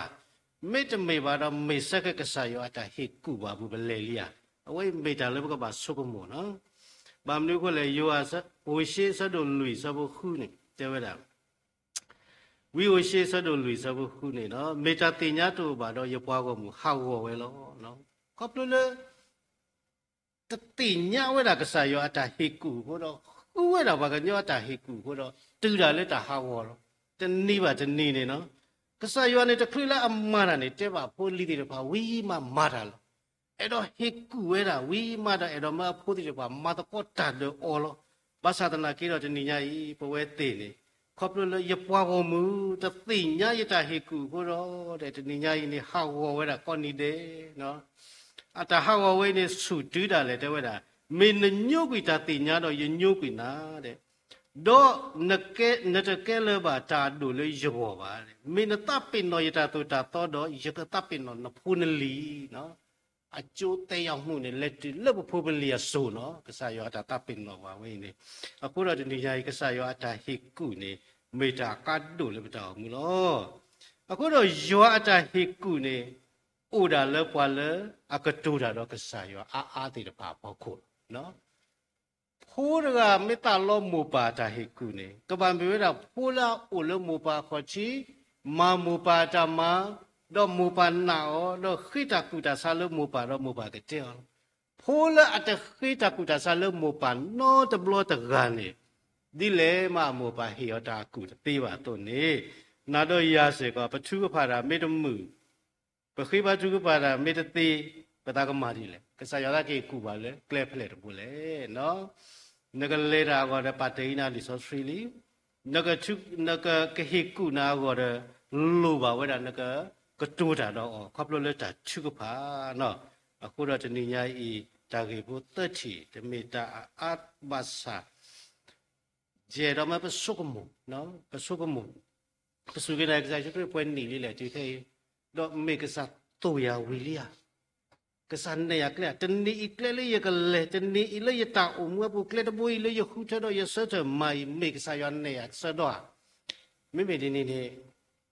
မ့တမ့ၢ်ဘၣ်ဒီး မ့ၢ်ဆၢက့ၤကစၢ်ယွၤအတၢ်ဟ့ၣ်ကူၣ်ပှၤအပူၤပလဲၤလံဧါ. အဝဲအံၤမ့ၢ်တၢ်လၢပကဘၣ်ဆိကမိၣ်လီၤ. ဘၣ်မနုၤအဃိလဲၣ်, ယိၤဟၣ် ဝ့ၢ်ၡ့ ဆၢဒိၣ်လွံၢ် ဆၢဖိဃုန့ၣ် တဲဝဲဒၣ်, ဝံဧိၤၡ့ ဆၢဒိၣ်လွံၢ် ဆၢဖိဃုန့ၣ်လီၤ, မ့ၢ်တၢ်သ့ၣ်ညါတအိၣ်ဘၣ်ဒီး ယပှၤဂီၢ်မုၢ်ဟးဂီၤဝဲလီၤ. ခီဖျိလၢ တသ့ၣ်ညါဝဲဒၣ်ကစၢ်ယွၤအတၢ်ဟ့ၣ်ကူၣ်အဃိဒီး ဃုဝဲဒၣ်ပှၤကညီအတၢ်ဟ့ၣ်ကူၣ်အဃိဒီး တုၤဒၣ်လၢတၢ်ဟးဂီၤလီၤ. တနံၤဘၣ်တနံၤန့ၣ်လီၤ, ကစၢ်ယွၤန့ၣ် တချုးလၢအမၤတၢ်န့ၣ် တဲဘၣ်အဖိအလံၤသ့ၣ်တဖၣ်ဝံၤမးမၤတၢ်လီၤ. အဲၣ်ဒိးဟ့ၣ်ကူၣ်ဝဲဒၣ်ဝံၤမးဒီး အဲၣ်ဒိးမၢအဖိသ့ၣ်တဖၣ် မၤသကိးတၢ်ဒီးအီၤလီၤ. ဘၣ်ဆၣ်သနာ်က့ဒီး တနံၤညါအံၤ ပဝဲသ့ၣ်န့ၣ် ခီဖျိလၢယပှၤဂီၢ်မုၢ် တသ့ၣ်ညါယတၢ်ဟ့ၣ်ကူၣ်အဃိဒီး တနံၤညါအံၤန့ၣ် ဟးဂီၤဝဲဒၣ်ကိးနံၤဒဲး အတၢ်ဟးဂီၤဝဲအံၤန့ၣ် ဆူၣ်တုၤဒၣ်လဲာ် တဲဝဲဒၣ်, မ့ၢ်နညိကွံာ်တၢ်သ့ၣ်ညါဒီး ယညိကွံာ်နၤ, ဒီးနတကဲလၢၤဘၣ်တၢ်အဒိၣ်လၢယဂီၢ်ဘၣ်. မ့ၢ်နသးပ့ၤနီၣ်ယတၢ်သိၣ်တၢ်သီဒီး ယကသးပ့ၤနီၣ်နဖိနလံၤ. အကျိုးသက်ရောက်မှုန့ၣ် လဲၤတုၤလၢပဖိပလံၤအစိၤလီၤ. ကစၢ်ယွၤအတၢ်သးပ့ၤနီၣ်ပှၤဝဲအံၤန့ၣ်, အဃိဒီးတနံၤညါအံၤ ကစၢ်ယွၤအတၢ်ဟ့ၣ်ကူၣ်န့ၣ် မ့ၢ်တၢ်အကါဒိၣ်လၢပတၢ်အိၣ်မူလီၤ. အဃိဒီးယွၤအတၢ်ဟ့ၣ်ကူၣ်န့ၣ် အိၣ်ဒၣ်လၢပှၤလၢအကတိၤတၢ်ဒီးကစၢ်ယွၤအါအါသ့ၣ်တဖၣ်အဖီခိၣ်လီၤ. ဖိတဂၤမ့ၢ်သးလီမိၢ်ပၢ်အတၢ်ဟ့ၣ်ကူၣ်န့ၣ် ကဘၣ်မ့ၢ်ဝဲဒၣ်ဖိလၢအအိၣ်လၢမိၢ်ပၢ်အခီၣ်ထံး, မၤမိၢ်ပၢ်အတၢ်မၤ, ဒီးမိၢ်ပၢ်နာ်အီၤ, ဒီးဃ့တၢ်ကူၣ်တၢ်ဆးလၢမိၢ်ပၢ်ဒီးမိၢ်ပၢ်ကတဲအီၤလီၤ. ဖိလၢအတဃ့တၢ်ကူၣ်တၢ်ဆးလၢမိၢ်ပၢ်နီတဘျီတဂၤန့ၣ်, ဒ်လဲၣ်မးအမိၢ်ပၢ်ဟ့ၣ်အီၤတၢ်အကူၣ်တသ့ဘၣ်အသိးန့ၣ်, နၤဒီးယၤစ့ၢ်ကီး ပထုကဖၣ်တၢ်မ့ၢ်တမုာ် ပဃ့ဘါထုကဖၣ်တၢ်မ့ၢ်တသ့, ပသးကမၤဒ်လဲၣ်. ကစၢ်ယွၤကဟ့ၣ်ကူၣ်ဘၣ်လၢကျဲဖဲလဲၣ်တဘိလဲၣ်. နကလဲၤတၢ်အဂီၢ်ဒီး ပာ်တ့ၢ်အံၤနၤလံာ်စီဆှံလံ. နကဟ့ၣ်ကူၣ်နၤအဂီၢ်ဒီး လိၣ်ဘၣ်ဝဲဒၣ်နကကတိၤတၢ်ဒီးအီၤ ခီဖျိလၢတၢ်ထုကဖၣ်. အဃိဒီးတနံၤညါအံၤ တၢ်ဂ့ၢ်ဖိသၢထံၣ် တမ့ၢ်တၢ်အါအါဘၣ်ဆၣ် ယအဲၣ်ဒိးမၢပဆိကမိၣ်, ပဆိကမိၣ်, ပစူၢ်က့ၤနာ်က့ၤကစၢ်ယ့ၣ်ၡူးခရံာ်ပှဲၤနံၣ်လံလဲၣ်တုၤခဲအံၤ, ဒီးမ့ၢ်ကစၢ်သိၣ်ယၤဝံၤလံဧါ. ကစၢ်နဲၣ်ယၤကျဲဧါ. တနံၤအံၤကျဲလၢယကလဲၤ, တနံၤအံၤလၢယတၢ်အိၣ်မူအပူၤ ကျဲတဘိအံၤလၢယဃုထၢဒီးယဆၢထၢၣ်မၤအံၤ မ့ၢ်ကစၢ်ယွၤနဲၣ်ယၤဆၢဒီဧါ. မ့မ့ၢ်ဒ်န့ၣ်န့ၣ်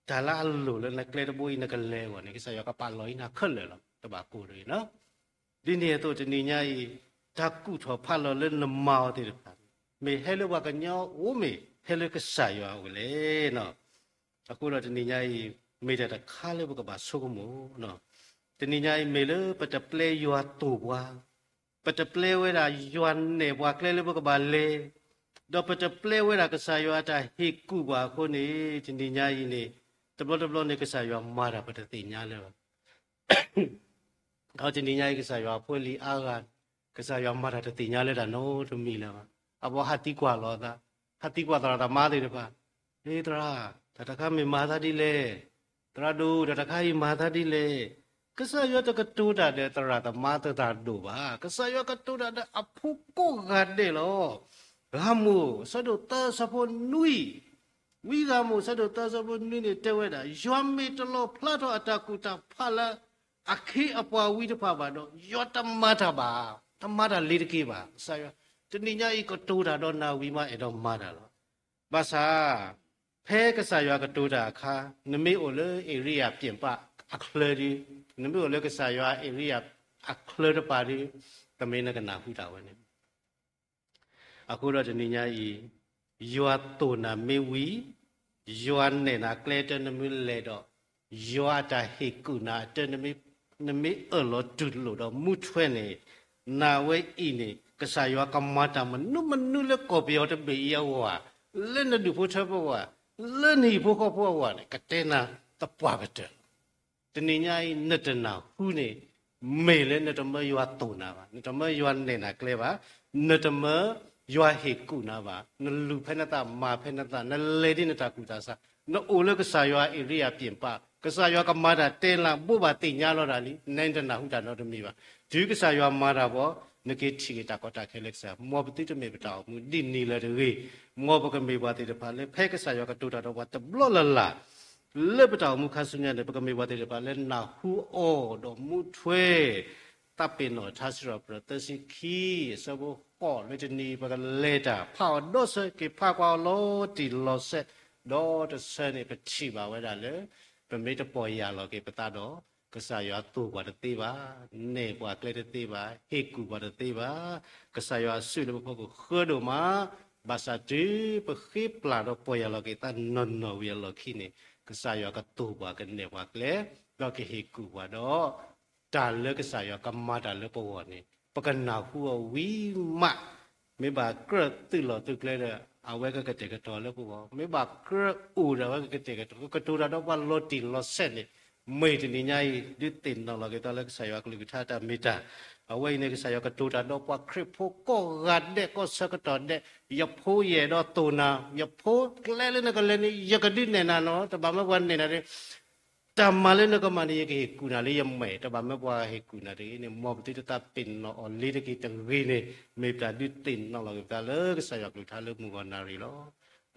တၢ်လၢအလိၣ်လၢနကျဲတဘိအံၤနကလဲၤအဂီၢ်န့ၣ် ကစၢ်ယွၤကပာ်လီၤအံၤနၤခဲလၢာ်လီၤ. တဘၣ်ကိၢ်တဂ့ၤနီၤ. ဒ်န့ၣ်အသိးတနံၤညါအံၤ တၢ်ကူၣ်ထီၣ်ဖးလီၤလၢနမၤအီၤသ့ၣ်တဖၣ်န့ၣ် မ့ၢ်ဟဲလၢပှၤကညီအအိၣ် မ့ၢ်ဟဲလၢကစၢ်ယွၤအအိၣ်လဲၣ်. အဃိဒီးတနံၤညါအံၤ မ့ၢ်တၢ်တခါလၢပကဘၣ်ဆိကမိၣ်. တနံၤညါအံၤမ့ၢ်လၢပတပျဲယွၤသိၣ်ပှၤ, ပတပျဲဝဲဒၣ်ယွၤနဲၣ်ပှၤကျဲလၢပကဘၣ်လဲၤ, ဒီးပတပျဲဝဲဒၣ်ကစၢ်ယွၤအတၢ်ဟ့ၣ်ကူၣ်ပှၤအဃိန့ၣ် တနံၤညါအံၤန့ၣ် တဘျီတဘျီန့ၣ် ကစၢ်ယွၤမၤတၢ်ပတသ့ၣ်ညါလၢၤဘၣ်. ဒီးတနံၤညါအံၤ ကစၢ်ယွၤအဖိအလံၤအါဂၤ ကစၢ်ယွၤမၤတၢ်တသ့ၣ်ညါလၢတၢ်နီတမံၤလၢၤဘၣ်. အဘီဟးသံကွၢ်လီၤအသး, ဟးသံကွၢ်သရၣ်သမါသ့ၣ်တဖၣ်, ဟ့သရၣ်, တၢ်တခါမ့ၢ်မၤသးဒ်လဲၣ်, သရၣ်ဒိၣ် တၢ်တခါအံၤမၤသးဒ်လဲၣ်. ကစၢ်ယွၤတကတိၤတၢ်ဒီးသရၣ်သမါသရၣ်ဒိၣ်ဘၣ်. ကစၢ်ယွၤကတိၤတၢ်ဒီးအဖိကိးဂၤဒဲးလီၤ. ဂၤမိၢ် ဆၢဒိၣ်သၢ ဆၢဖိနွံ, ဝံဂၤမိၢ် ဆၢဒိၣ်သၢ ဆၢဖိနွံန့ၣ် တဲဝဲဒၣ် ယွၤမ့ၢ်တလီၣ်ဖျါထီၣ်အတၢ်ကူၣ်တၢ်ဖးလၢ အခ့အပှၤဝံတဖၣ်ဘၣ်ဒီး ယွၤတမၤတၢ်ဘၣ်, တမၤတၢ်လ့ၤတက့ၢ်ဘၣ်. ကစၢ်ယွၤ တနံၤညါအံၤကတိၤတၢ်ဒီးနၤဝံၤမး အဲၣ်ဒိးမၤတၢ်လီၤ. ဘၣ်ဆၣ် ဖဲကစၢ်ယွၤကတိၤတၢ်အခါ နမ့ၢ်အိၣ်လၢ area ပြင်ပ အချၢဒီး, နမ့ၢ်အိၣ်လၢကစၢ်ယွၤ area အချၢတပၤဒီး, တမ့ၢ်နကနၢ်ဟူတၢ်ဝဲန့ၣ် အဃိဒီးတနံၤညါအံၤ, ယွၤသိၣ်နၤမ့ၢ်ဝံၤ, ယွၤနဲၣ်နၤကျဲတၢ်နမ့ၢ်လဲၤဒီး, ယွၤအတၢ်ဟ့ၣ်ကူၣ်နၤအတၢ် နမ့ၢ်အၢၣ်လီၤတူၢ်လိာ်ဒီးမူထွဲန့ၣ်, နၤဝဲအံၤန့ၣ် ကစၢ်ယွၤကမၤတၢ်မနုၤမနုၤလၢကီၢ်ပယီၤတဘ့ၣ်အံၤအဂီၢ်ဧါ, လၢနဒူၣ်ဖိထၢဖိအဂီၢ်ဧါ, လၢနဟံၣ်ဖိဃီဖိအဂီၢ်ဧါန့ၣ် ကတဲနၤသပှၢ်ကတၢၢ်လီၤ. တနံၤညါအံၤ နတနၢ်ဟူန့ၣ် မ့ၢ်လၢနတမၢယွၤသိၣ်နၤဘၣ်, နတမၢယွၤနဲၣ်နၤကျဲဘၣ်, နတမၢယွၤဟ့ၣ်ကူၣ်နၤဘၣ်, နလူၤဖဲနသး မၤဖဲနသး, နလဲၤဒ်နတၢ်ကူၣ်တၢ်ဆး, နအိၣ်လၢကစၢ်ယွၤ area ပြင်ပ, ကစၢ်ယွၤကမၤတၢ်တဲနၤ ဘိးဘၣ်သ့ၣ်ညါလီၤတၢ်လံ, နတနၢ်ဟူတၢ်နီတမံၤဘၣ်. တုၤကစၢ်ယွၤမၤတၢ်ဘၣ်, နက့ၤထံၣ်က့ၤတၢ်ကီတၢ်ခဲလၢကစၢ်ယွၤ, မ်ပသုတမ့ၢ်ပတၢ်အိၣ်မူဒ်န့ၣ်လၢၤတဂ့ၤ, မ်ပကမ့ၢ်ပှၤသ့ၣ်တဖၣ်လၢဖဲကစၢ်ယွၤကတိၤတၢ်ဒီးပှၤတဘျီလၢ်လၢ် လၢပတၢ်အိၣ်မူခါဆူညါန့ၣ် ပကမ့ၢ်ပှၤသ့ၣ်တဖၣ်လၢနၢ်ဟူအီၤဒီးမူထွဲ, သးပ့ၤနီၣ်ထါစံးထီၣ်ပတြၢၤသၢဆံခံ အဆၢဖိဃိးလၢတနံၤအံၤ ပကလဲၤတၢ် ဖးအီၤဒီးဆၢ က့ၤဖးကွၢ်အီၤလီၤတံၢ်လီၤဆဲး, ဒီးတဆၢန့ၣ် ပထံၣ်ဘၣ်ဝဲဒၣ်လၢ ပမ့ၢ်တပီၢ်ယၢ်လီၤက့ၤပသးဒီး ကစၢ်ယွၤသိၣ်ပှၤတသ့ဘၣ်, နဲၣ်ပှၤကျဲတသ့ဘၣ်, ဟ့ၣ်ကူၣ်ပှၤတသ့ဘၣ်. ကစၢ်ယွၤအစုလၢပဖီခိၣ်ဃၢဒိၣ်မး, ဘၣ်ဆၣ်တုၤပဃ့ပျၢ်ဒီးပီၢ်ယၢ်လီၤက့ၤသးနီၢ်နီၢ်ဝံၤအလီၢ်ခံန့ၣ် ကစၢ်ယွၤကတိၢ်ပှၤကနဲၣ်ပှၤကျဲ ဒီးကဟ့ၣ်ကူၣ်ပှၤဒီး တၢ်လၢကစၢ်ယွၤကမၤတၢ်လၢပဂီၢ်န့ၣ် ပကနၢ်ဟူအီၤဝံၤမး မ့ၢ်ဘၣ်ကြၢးသုးလီၤသုးကျဲဒီး အဝဲကကတဲာ်ကတီၤလၢပဂီၢ်, မ့ၢ်ဘၣ်ကြၢးအိၣ်ဒီးအဝဲကကတဲာ်ကတီၤ ကကတိၤတၢ်ဒီးပှၤလီၤတံၢ်လီၤဆဲးန့ၣ် မ့ၢ်တနံၤညါအံၤ ဒုးသ့ၣ်နီၣ်လီၤက့ၤသးလၢကစၢ်ယွၤကလုၢ်ကထါတၢ်မ့ၢ်တၢ်, အဝဲအံၤန့ၣ် ကစၢ်ယွၤကတိၤတၢ်ဒီးပှၤခရံာ်ဖိကိးဂၤဒဲး ကိးဆၢကတီၢ်ဒဲး, ယဖိယအဲၣ်ဒိးသိၣ်နၤ, ယဖိကျဲလၢနကလဲၤန့ၣ် ယကဒုးနဲၣ်နၤနီၤ, တဘၣ်မ့ၢ်ပှၤနဲၣ်နၤန့ၣ် တၢ်မၤလၢနကမၤန့ၣ် ယကဟ့ၣ်ကူၣ်နၤလၢယမဲာ်, တဘၣ်မ့ၢ်ပှၤဟ့ၣ်ကူၣ်နၤတဂ့ၤန့ၣ် မ်ပသုတသးသ့ၣ်နီၣ်အီၤလံတက့ၢ်တဂ့ၤန့ၣ် မ့ၢ်ပတၢ်ဒုးသ့ၣ်နီၣ်လီၤက့ၤပသးလၢကစၢ်ယွၤကလုၢ်ကထါလၢမုၢ်ဂီၤနၣ်ရံၣ်လီၤ.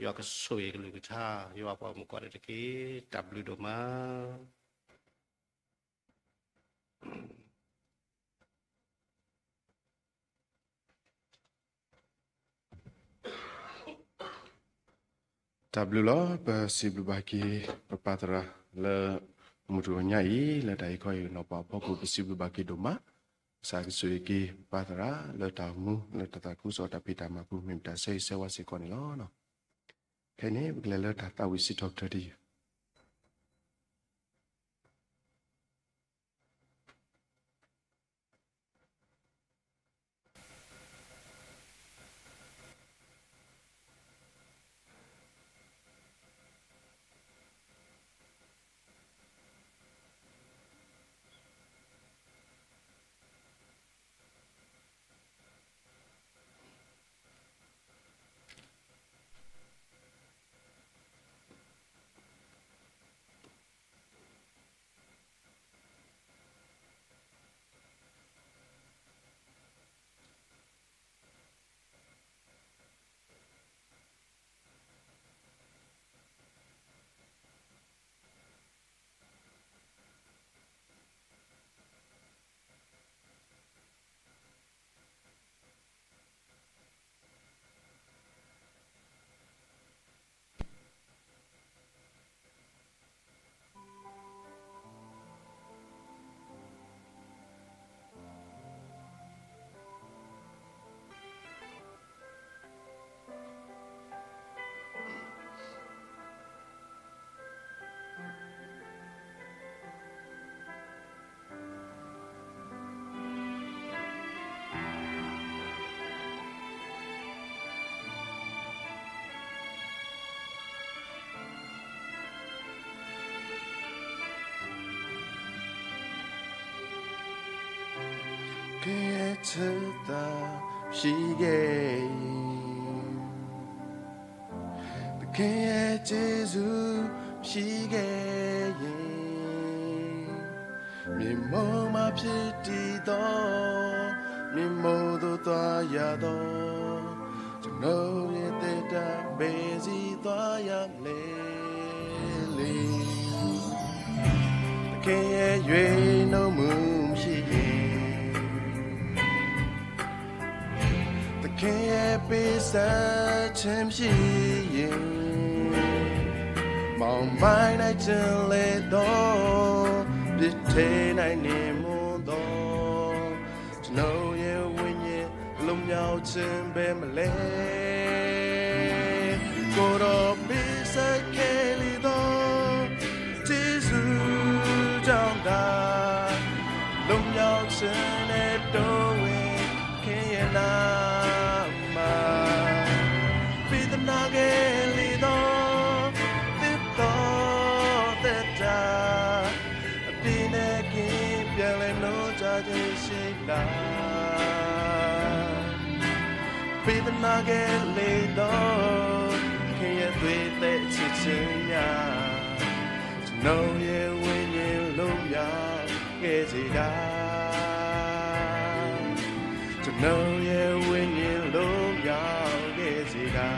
ယွၤကဆိၣ်ဂ့ၤကလုၢ်ကထါ ယွၤပှၤမုၣ်ကီၢ်န့ၣ်တက့ၢ်. တၢ်ဘျုးဒိၣ်မး. တၢ်ဘျုးလီၤ. ပစံးဘျုးဘၣ်က့ၤ ပပၢ်သရၣ်လၢ မုၢ်တြီၤညါအံၤ လၢတၢ်အံးခီအံၤနီၢ်ပၤအဖီခိၣ် ပစံးဘျုးဘၣ်က့ၤဒိၣ်မး. ကစၢ်ကဆိၣ်ဂ့ၤက့ၤပပၢ်သရၣ်လၢတၢ်အိၣ်မူ လၢတၢ်သးခုကစီၣ်တၢ်ဖံးတၢ်မၤပူၤ မ့ၢ်ပတၢ်ဆၢဂ့ၤဆၢဝါစ့ၢ်ကီးန့ၣ်လီၤ. ခဲအံၤန့ၣ် ပကလဲၤလၢတၢ်သးဝံၣ်စံးထီၣ်ပတြၢၤတယုၢ်. ကဲထၢသး ပစံးကဲအံၤ, သခင်ရဲ့ကျေးဇူး ပစံးကဲအံၤ, မြေမုန်မှာဖြစ်တည်သော မြေမိုးသို့သွားရသော ကျွန်တော်ရဲ့သက်တာ ဘယ်ဆီသွားရမလဲ လီ သခင်ရဲ့ရွေးနှုတ်မှုမရှိရင် သခင်ရဲ့ပေးဆက်ခြင်းမရှိရင် မောင်မိုင်း၌ကျင်လည်သော ပြစ်ထဲ၌နေမွန်းသော ကျွန်တော်ရဲ့ဝိညာဉ်လွတ်မြောက်ခြင်းပဲမလဲ ကိုယ်တော်ပေးဆက်ခဲ့လေသော ကျေးဇူးကြောင့်သာ လွတ်မြောက်ခြင်းနဲ့တိုးဝင်ခင်ရဲ့နာမ ပေးသနားခဲ့လေသော သစ်သောသက်တာ အပြည့်နဲ့ကင်း ပြန်လည်နိုးထခြင်းရှိလား ပေးသနားခဲ့လေသော ခင်ရဲ့သွေးသက်ချစ်ခြင်းများ ကျွန်တော်ရဲ့ဝိညာဉ်လွတ်မြောက်ခဲ့စေတာ ကျွန်တော်ရဲ့ဝိညာဉ်လွတ်မြောက်ခဲ့စေတာ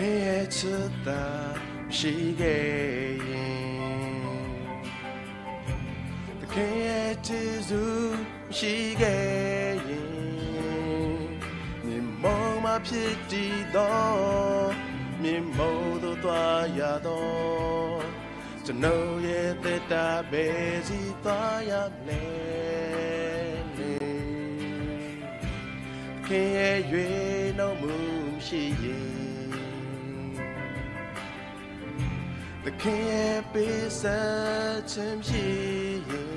သခင်ရဲ့ချစ်သံမရှိခဲ့ရင် သခင်ရဲ့ကျေးဇူးမရှိခဲ့ရင် မြေမှုန့်မှာဖြစ်တည်သော မြေမှုန့်သို့သွားရသော ကျွန်ုပ်ရဲ့သက်တာဘယ်ဆီသွားရမလဲ သခင်ရဲ့ရွေးနှုတ်မှုမရှိရင် သခင်ရဲ့ပေးဆပ်ခြင်းမရှိရင်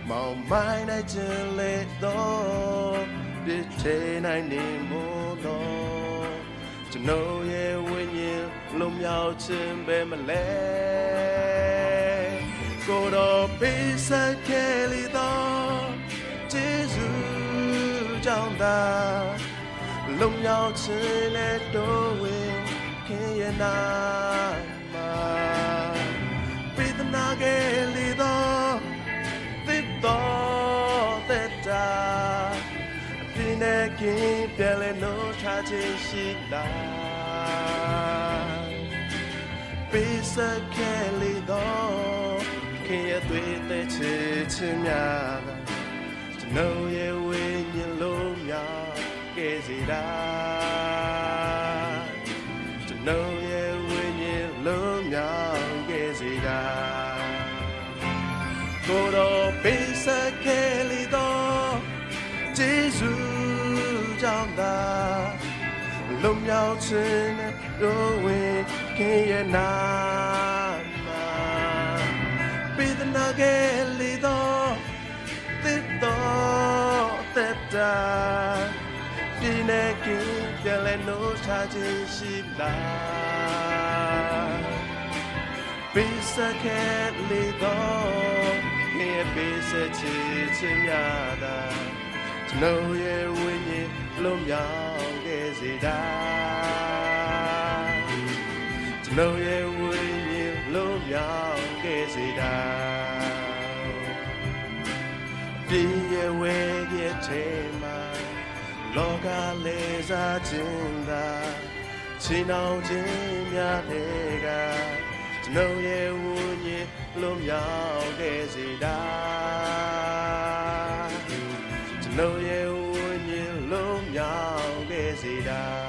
မှောင်မိုက်၌ကျင်လည်သော ပစ်ထဲ၌နေမူသော ကျွန်ုပ်ရဲ့ဝိညာဉ်လွတ်မြောက်ခြင်းပဲမလဲ ကိုယ်တော်ပေးဆပ်ခဲ့လေသော ကျေးဇူးကြောင့်သာ လွတ်မြောက်ခြင်းနဲ့တိုးဝင်ခင်ရဲ့နာမ ပေးသနားခဲ့လေသော သစ်သောသက်တာ အပြည့်နဲ့ကင်းပြန်လည်နှုတ်ထခြင်းရှိလာ ပေးဆပ်ခဲ့လေသော သခင်ရဲ့သွေးသက်ချေခြင်းများသာ ကျွန်ုပ်ရဲ့ဝိညာဉ်လွတ်မြောက်ခဲ့စေတတ် ကျွန်ုပ်ရဲ့ဝိညာဉ်လွတ်မြောက်ခဲ့စေတတ် ကိုယ်တော်ပေးဆပ်ခဲ့လေသော ကျေးဇူးကြောင့်သာ လွတ်မြောက်ခြင်းနဲ့တိုးဝင်ခင်ရဲ့နာမ ပေးသနားခဲ့လေသော သစ်သောသက်တာ ပြည်နဲ့ကင်းပြန်လည်နှုတ်ထခြင်းရှိလာ ပေးဆပ်ခဲ့လေသော ခင်ရဲ့ပေးဆပ်ခြင်းခြင်းများသာ ကျွန်ုပ်ရဲ့ဝိညာဉ်လွတ်မြောက်ခဲ့စေတတ် ကျွန်ုပ်ရဲ့ဝိညာဉ်လွတ်မြောက်ခဲ့စေတတ် ပြည်ရဲ့ဝဲကရဲ့ထဲမှာ လောကလဲစားခြင်းသာ ချီနှောင်ခြင်းများထဲက ကျွန်ုပ်ရဲ့ဝိညာဉ်လွတ်မြောက်ခဲ့စေတတ် ကျွန်ုပ်ရဲ့ဝိညာဉ်လွတ်မြောက်ခဲ့စေတတ်